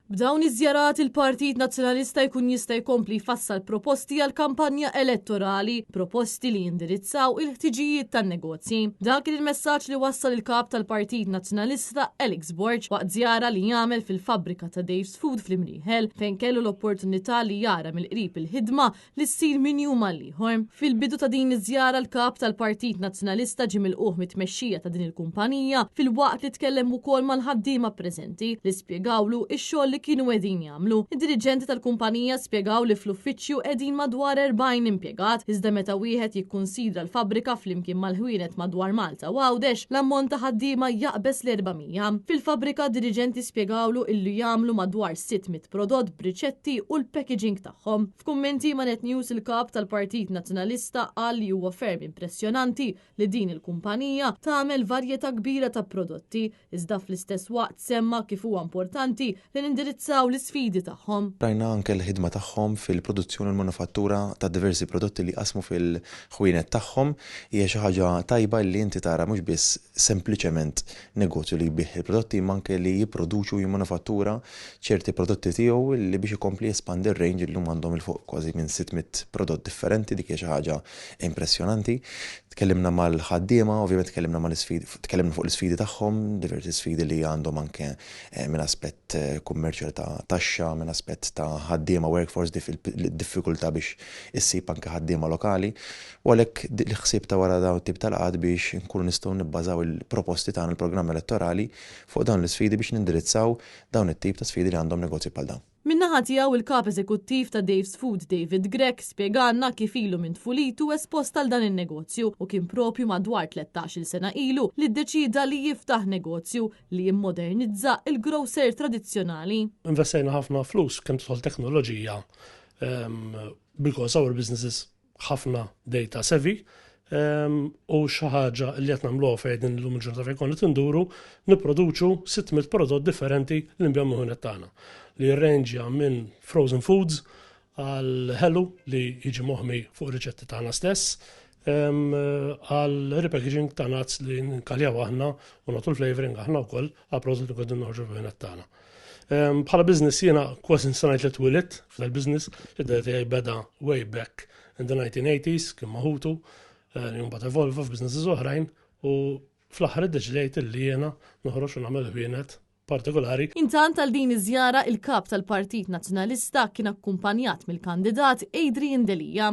B'dawn iż-żjarat il-Partit Nazzjonalista jkun jista' jkompli jfassal proposti għal kampanja elettorali, proposti li jindirizzaw il-ħtiġijiet tan-negozji. Dak kien il-messaġġ li wassal il-Kap tal-Partit Nazzjonalista Alex Borg waqt żjara li jagħmel fil-fabbrika ta' Dave's Food fl-Imrieħel, fejn kellu l-opportunità li jara mill-qrib il-ħidma li ssir minn jum għal ieħor. Fil-bidu ta' din iż-żjara l-Kap tal-Partit Nazzjonalista ġie milqugħ mit-tmexxija ta' din il-kumpanija filwaqt li tkellem ukoll mal-ħaddiema preżenti li spjegawlu x-xogħol li kienu qegħdin jagħmlu. Id-diriġenti tal-kumpanija spjegaw li fl-uffiċċju qegħdin madwar 40 impjegat, iżda meta wieħed jikkunsidra l-fabbrika flimkien mal-ħwienet madwar Malta u Għawdex, l-ammont ta' ħaddiema jaqbeż l-400. Fil-fabbrika d-diriġenti spjegawlu illi jagħmlu madwar 600 prodott b'riċetti u l-packaging tagħhom. F'kummenti ma' Net News il-Kap tal-Partit Nazzjonalista qal li huwa ferm impressjonanti li din il-kumpanija tagħmel varjetà kbira ta' prodotti, iżda fl-istess waqt semma kif huwa importanti li nindirizzaw l-isfidi tagħhom. Rajna anke l-ħidma tagħhom fil-produzzjoni u l-manufattura ta' diversi prodotti li jqassmu fil-ħwienet tagħhom. Hija xi ħaġa tajba li inti tara mhux biss sempliċement negozju li jbigħ il-prodotti imma anke li jipproduċi u jimmanufattura ċerti prodotti tiegħu li biex ikompli jespandi r-range. Illum għandhom 'il fuq kważi minn 600 prodott differenti, dik hija xi ħaġa impressjonanti. Tkellimna mal-ħaddiema, ovvjament tkellimna mal-isfidi, tkellimna fuq l-isfidi tagħhom, diversi sfidi li għandhom anke minn aspett kummerċjali ta' taxxa, minn aspett ta' ħaddiema, workforce, diffikultà biex issib anke ħaddiema lokali. U għalhekk l-ħsieb ta' wara dawn it-tip ta' laqgħat biex nkunu nistgħu nibbażaw il-proposti tagħna, il-programm elettorali, fuq dawn l-isfidi biex nindirizzaw dawn it-tip ta' sfidi li għandhom negozji bħal dawn. Min-naħa tiegħu il-Kap Eżekuttiv ta' Dave's Food David Grech spjegalna kif ilu minn tfulitu espost għal dan in-negozju u kien propju madwar 13-il sena ilu li ddeċieda li jiftaħ negozju li jimmodernizza il-grocer tradizzjonali. Investejna ħafna flus kemm tidħol teknoloġija because our business is ħafna data savvy u xi ħaġa li qed nagħmluha fejn din illum il-ġurnata fejn konna tinduru nipproduċu 600 prodott differenti li nbigħu mill-ħwienet tagħna li jirrenġja minn frozen foods għal ħelu li jiġi moħmi fuq riċetti tagħna stess, għal repackaging ta' nuts li nkaljaw aħna u nagħtu l-flavoring aħna wkoll għal prodott li qegħdin noħorġu fil-ħwienet tagħna. Bħala business jiena kważi nista' ngħid li twilidt f'dal-business, id-dada tiegħi beda way back in the 1980s, kien ma' ħutu, li mbagħad evolva f'businesses oħrajn u fl-aħħar iddeċidejt li jiena noħroġ u nagħmel ħwienet partikolari. Intant għal din iż-żjara il-Kap tal-Partit Nazzjonalista kien akkumpanjat mill-kandidat Adrian Delia.